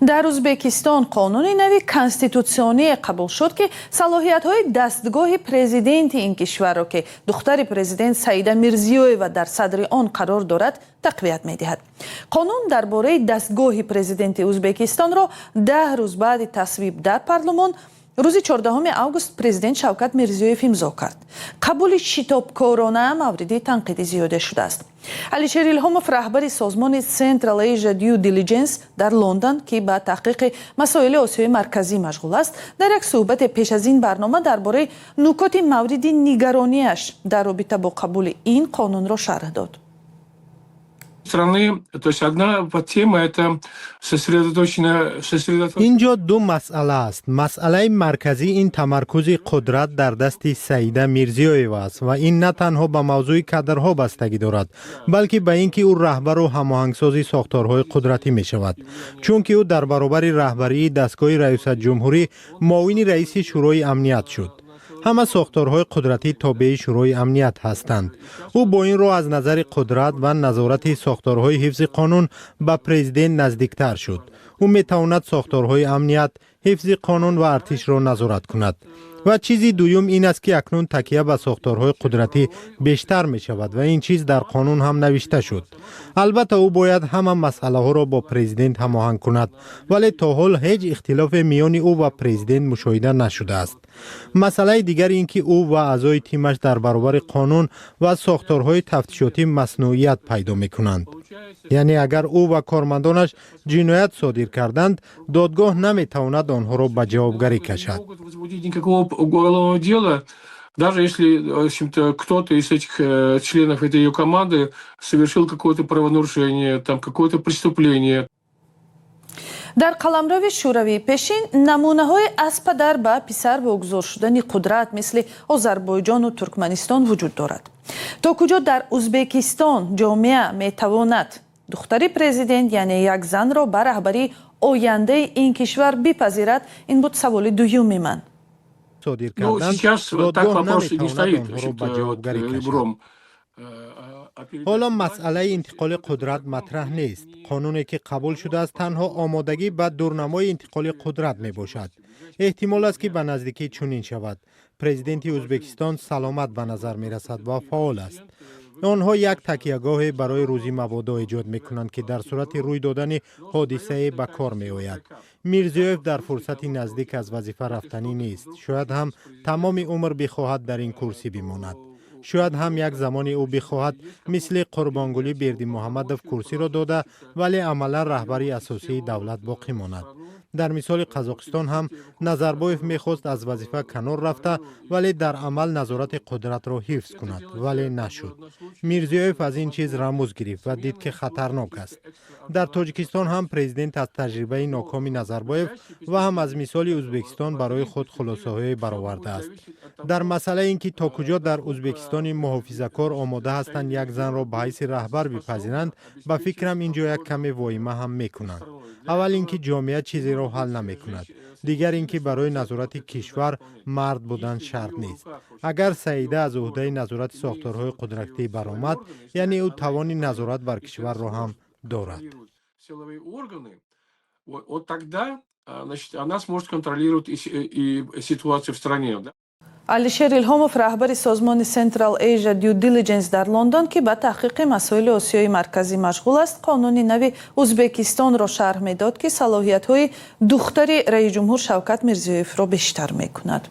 Дар Ӯзбекистон қонуни нави конститутсионие қабул шуд, ки салоҳиятҳои дастгоҳи президенти ин кишварро, ки духтари президент Саида Мирзиёева дар садри он қарор дорад, тақвият медиҳад. Қонун дар бораи дастгоҳи президенти Ӯзбекистонро 10 рӯз баъди тасвиб дар парлумон рӯзи 14 август президент Шавкат Мирзиёев имзо кард. Қабули шитобкорона мавриди танқиди зиёде шудааст. Алишер Илҳомов, раҳбари созмони Central Asia Due Diligence дар Лондон, ки ба таҳқиқи масоили Осиёи Марказӣ машғул аст, дар як суҳбате пеш аз ин барнома дар бораи нукоти мавриди нигарониаш дар робита бо қабули ин қонунро шарҳ дод. Страны. То есть одна тема – это сосредоточена. Инҷо ду масъала аст. Масъалаи марказӣ ин тамаркузи қудрат дар дасти Саида Мирзиёева аст ва ин на танҳо ба мавзӯи кадрҳо бастагӣ дорад, балки ба ин ки ӯ раҳбару ҳамоҳангсози сохторҳои қудратӣ мешавад, чунки ӯ дар баробари раҳбарии дастгоҳи раёсатҷумҳурӣ муовини раиси Шӯрои амният шуд. Ҳама сохторҳои қудратӣ тобеи Шӯрои амният ҳастанд. Ӯ бо ин роҳ аз назари қудрат ва назорати сохторҳои ҳифзи қонун ба президент наздиктар шуд. Ӯ метавонад сохторҳои амният, ҳифзи қонун ва артишро назорат кунад. Ва чизи дуюм ин аст, ки акнун такя ба сохторҳои қудратӣ бештар мешавад ва ин чиз дар қонун ҳам навишта шуд. Албатта, ӯ бояд ҳама масъалаҳоро бо президент ҳамоҳанг кунад, вале то ҳол ҳеҷ ихтилофе миёни ӯ ва президент мушоҳида нашудааст. Масъалаи дигар ин ки ӯ ва аъзои тимаш дар баробари қонун ва сохторҳои тафтишотӣ масуният пайдо мекунанд, яъне агар ӯ ва кормандонаш ҷиноят содир карданд, додгоҳ наметавонад онҳоро ба ҷавобгарӣ кашад. Уголовного дела, даже если, в общем-то, кто-то из этих членов этой ее команды совершил какое-то правонарушение, там, какое-то преступление. Дар қаламрави Шӯравии пешин намунаҳои аз падар ба писар вогузор шудани қудрат, мисли Озарбойҷону Туркманистон, вуҷуд дорад. То куҷо дар Узбекистон ҷомеа метавонад духтари президент, яъне як занро, ба раҳбарии ояндаи ин кишвар бипазирад? Ин буд саволи дуюми ман. Содир карданд, додгоҳ наметавонад онҳоро ба ҷавобгарӣ кашад. Ҳоло масъалаи интиқоли қудрат матраҳ нест. Қонуне ки қабул шудааст, танҳо омодагӣ ба дурнамои интиқоли қудрат мебошад. Эҳтимол аст, ки ба наздикӣ чунин шавад. Президенти Ӯзбекистон саломат ба назар мерасад ва фаъол аст. Онҳо як такягоҳе барои рӯзи мабодо эҷод мекунанд, ки дар сурати рӯй додани ҳодисае ба кор меояд. Мирзиёев дар фурсати наздик аз вазифа рафтанӣ нест. Шояд ҳам тамоми умр бихоҳад дар ин курсӣ бимонад. Шояд ҳам як замоне ӯ бихоҳад мисли Қурбонгулӣ Бердимуҳаммадов курсиро дода, вале амалан раҳбари асосии давлат боқӣ монад. Дар мисоли Қазоқистон ҳам Назарбоев мехост аз вазифа канор рафта, вале дар амал назорати қудратро ҳифз кунад, вале нашуд. Мирзиёев аз ин чиз рамӯз гирифт ва дид, ки хатарнок аст. Дар Тоҷикистон ҳам президент аз таҷрибаи нокоми Назарбоев ва ҳам аз мисоли Ӯзбекистон барои худ хулосаҳое баровардааст. Дар масъалаи ин ки то куҷо дар Ӯзбекистони муҳофизакор омода ҳастанд як занро ба ҳайси раҳбар бипазиранд, ба фикрам, ин ҷо як каме воҳима ҳам мекунанд. Аввал ин ки ҷомеа чизеро ҳал намекунад, дигар ин ки барои назорати кишвар мард будан шарт нест. Агар Саида аз ӯҳдаи назорати сохторҳои қудратӣ баромад, яъне ӯ тавони назорат бар кишварро ҳам дорад. Вот тогда, значит, она сможет контролировать и ситуацию в стране. Алишер Илҳомов, раҳбари созмони Central Asia Due Diligence дар Лондон, ки ба таҳқиқи масоили Осиёи Марказӣ машғул аст, қонуни нави Ӯзбекистонро шарҳ медод, ки салоҳиятҳои духтари раисҷумҳур Шавкат Мирзиёевро бештар мекунад.